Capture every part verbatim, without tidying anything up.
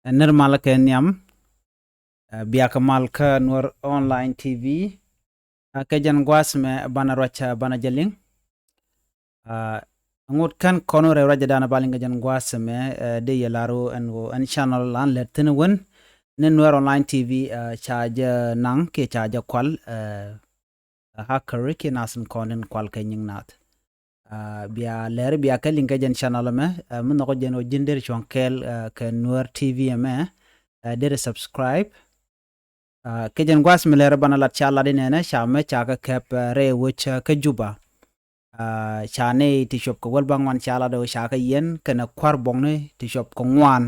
Ɛ nir mal kɛ nhiam, ɛ, bia kɛ mal kä Nuer Online T V. Ɛ, kɛ jɛn gua̱a̱th mɛ banɛ ruac, ɛ, banɛ jɛ liŋ. Ɛ, ŋut kɛn kɔn rɛw ruac dan ba liŋ kɛ jɛn gua̱a̱th mɛ, ɛ, dee yɛ lar ɣöö ɛn ɣöö ɛn channel lan lɛt thi̱n wän ni Nuer Online T V, ɛ, ca jɛ naŋ kiɛ ca jɛ kual, ɛ, ɛ, hacker kiɛ nath in kɔn in kual kɛ nyiŋ nath. Ɛ, bia lɛr bia kɛ liŋ kɛ jɛn channel mɛ, ɛ, mi nhɔk jɛn ɣöö ji̱n der cuɔ̱ŋ kɛɛl, ɛ, kɛ Nuer T V ɛmɛ, ɛ, der subscribe. Ɛ, kɛ jɛn gua̱a̱th mi lɛr banɛ lat ca lat inɛnɛ ca mɛ ca kɛ kɛp, ɛ, rɛy wec, ɛ, kä Juba. Ɛ, ca nɛy ti cuɔp kɛ wäl bäŋuan ca lat ɣöö ca kɛ yiɛn kɛnɛ kua̱r buɔ̱ŋni ti cuɔp kɛ ŋuan.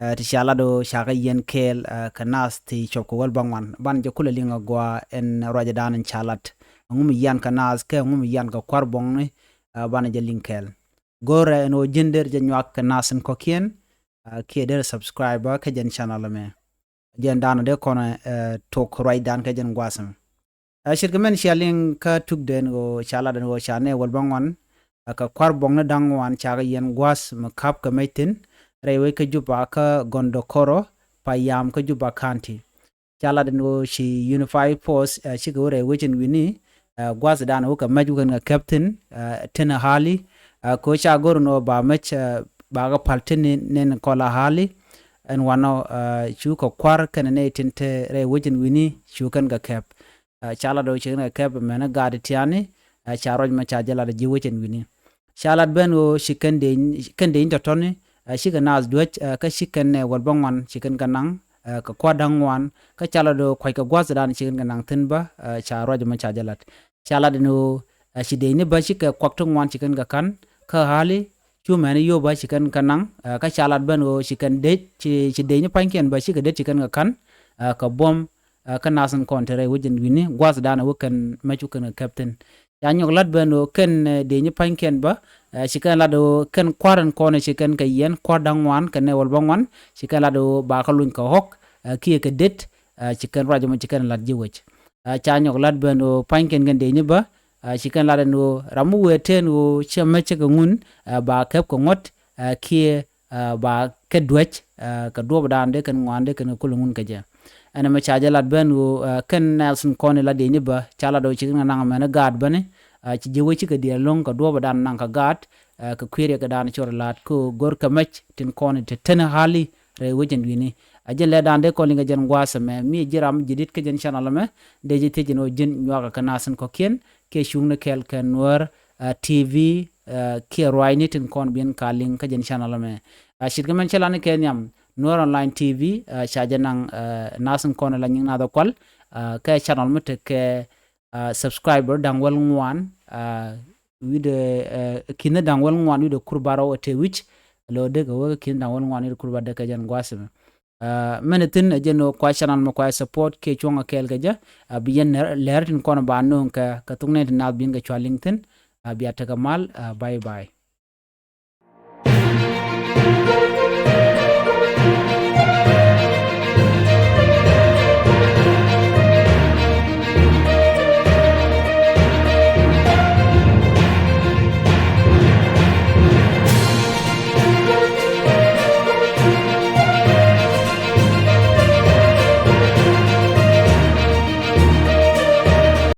Ɛ, ti ca lat ɣöö ca kɛ yiɛn kɛɛl, ɛ, kɛ nath ti cuɔp kɛ wäl bäŋuan. Banɛ jɛ kulɛ liŋ a gɔaa ɛn ruacdan in ca lat. Ɛŋu mi yian kɛ nath kɛ ɛŋu mi yian kɛ kua̱r buɔ̱ŋni, ɛ, banɛ jɛ liŋ kɛɛl. Go̱rɛ ɛn ɣöö ji̱n der jɛ nyuak kɛ nath in kɔ̱kiɛn, ɛ, kiɛ der subscribe kɛ jɛn channel mɛ. Jɛn dan dee kɔn, ɛ, tok ruacdan kɛ jɛn gua̱a̱th mɛ. Ɛ, ce̱tkɛ mɛn cia liŋ kä tukdɛn ɣöö ca lat ɛn ɣöö ca nɛy wäl bäŋuan, ɛ, kɛ kua̱r buɔ̱ŋni da̱ŋ ŋuan ca kɛ yiɛn gua̱a̱th mi ka̱p kɛ mec thi̱n rɛy wec kä Juba kä Gondokoro payam kä Juba County. Ca lat ɛn ɣöö ci Unified Force, ɛ, cikɛ wä rɛy wec in wi̱ni, ɛ, gua̱a̱th dan wä kɛ mec wä kɛn kɛ kɛp thi̱n, ɛ, tin a hali, ɛ, kɛ ɣöö ca go̱r ɛn ɣöö ba mec, ɛ, ba kɛ pal tin ni, ni kɔl a hali. Ɛn wanɔ, ɛ, cu kɛ kua̱r kɛnɛ nɛy tin te rɛy wec in wi̱ni cu kɛn kɛ kɛp. Ɛ, ca lat ɣöö ci kɛn kɛ kɛp mɛn gaat tiani, ɛ, ca ruac mɛ ca jɛ lat ji̱ wec in wi̱ni. Ca lat ben ɣöö ci kɛn deny, kɛn deny tɔ̱tɔ̱ni, ɛ, cikɛ naath duäc, ɛ, kä ci kɛn nɛy wäl bäŋuan ci kɛn kɛ naŋ, ɛ, kɛ kua̱r da̱ŋ ŋuan, kä ca lat ɣöö kua̱ckɛ gua̱a̱th dan ci kɛn kɛ naŋ thi̱n bä, ɛ, ca ruac mɛ ca jɛ lat. Ca lat ɛn ɣöö, ɛ, ci deny ni bä cikɛ kuak ti ŋuan ci kɛn kɛ ka̱n, kä hali, cu mɛni yio̱w bä ci kɛn kɛ naŋ, ɛ, kä ca lat ben ɣöö ci kɛn dec, ci, ci deny ni pa̱nykiɛn bä cikɛ dec ci kɛn kɛ ka̱n, ɛ, kɛ buɔ̱m, ɛ, kä nath in kɔn te rɛy wec in wi̱ni, gua̱a̱th dan ɛ wä kɛn mec wä kɛn kɛ kɛp thi̱n. Ca nyɔk lat ben ɣöö kɛn, ɛ, deny ni pa̱nykiɛn bä, ɛ, ci kɛn lat ɣöö kɛn kua̱r in kɔn ci kɛn kɛ yiɛn, kua̱r da̱ŋ ŋuan kɛ nɛy wäl bäŋuan, ci kɛn lat ɣöö ba kɛ luny kɛ ɣɔ̱k, ɛ, kiɛ kɛ det, ɛ, ci kɛn ruac mɛ ci kɛn lat ji̱ wec. Ɛ, ca nyɔk lat ben ɣöö pa̱nykiɛn kɛn deny ni bä, ɛ, ci kɛn lat ɛn ɣöö ram mi wëë tëën ɣöö ciɛ mec cɛ kɛ ŋun, ɛ, ba kɛp kɛ ŋuɔ̱t, ɛ, kiɛ, ɛ, ba kɛ duäc, ɛ, kɛ duɔ̱ɔ̱p dan dee kɛn ŋuan dee kɛn kɛ kul ŋun kɛ jɛ. Ɛn ɛmɛ ca jɛ lat ben ɣöö, ɛ, kɛn nath in kɔn in la deny ni bä, ca lat ɣöö ci kɛn kɛ naŋ mɛn gaat bäni, ɛ, ci ji̱ wec cikɛ diɛɛl lo̱ŋ kɛ duɔ̱ɔ̱p dan naŋ kɛ gaat, ɛ, kɛ kui̱ riɛk kɛ dan cor lat kɛ ɣöö go̱r kɛ mec tin kɔn in te teni hali rɛy wec in wi̱ni. Ɛ jɛn lɛ dan dee kɔn liŋ kɛ jɛn gua̱a̱th ɛmɛ, mi ji̱ ram ji̱ di̱t kä jɛn channel ɛmɛ, dee ji̱ thiec ɛn ɣöö ji̱n nyuakä kɛ nath in kɔ̱kiɛn, kiɛ cuŋni kɛɛl kɛ Nuer, ɛ, T V, ɛ, kiɛ ruacni tin kɔn bi̱n ka liŋ kä jɛn channel ɛmɛ. Ɛ, ce̱tkɛ mɛn cä lat ni kɛ nhiam, Nuer Online T V, ɛ, ca jɛ naŋ, ɛ, nath in kɔn la nyiŋ nath ɛ kual, ɛ, kɛ channel mi tekɛ, ɛ, subscriber da̱ŋ wäl ŋuan, ɛ, wi̱cdɛ, ɛ, ki̱n da̱ŋ wäl ŋuan wi̱cdɛ kur bärɔw ɛ te wi̱c, lo̱ dee kɛ wä ki̱n da̱ŋ wäl ŋuan wi̱cdɛ kur bärɔw dee kɛ jɛn gua̱a̱th ɛmɛ. Ɛ, mɛn thi̱n ɛ jɛn ɣöö kua channel mɛ kua support kiɛ cuɔ̱ŋ ɛ kɛɛl kɛ jɛ, ɛ, bi yɛn lɛr, lɛr tin kɔn ba nööŋ kɛ, kɛ thok nɛy ti naath bi̱n kɛ cua liŋ thi̱n, ɛ, bia tekɛ mal, ɛ, bye bye.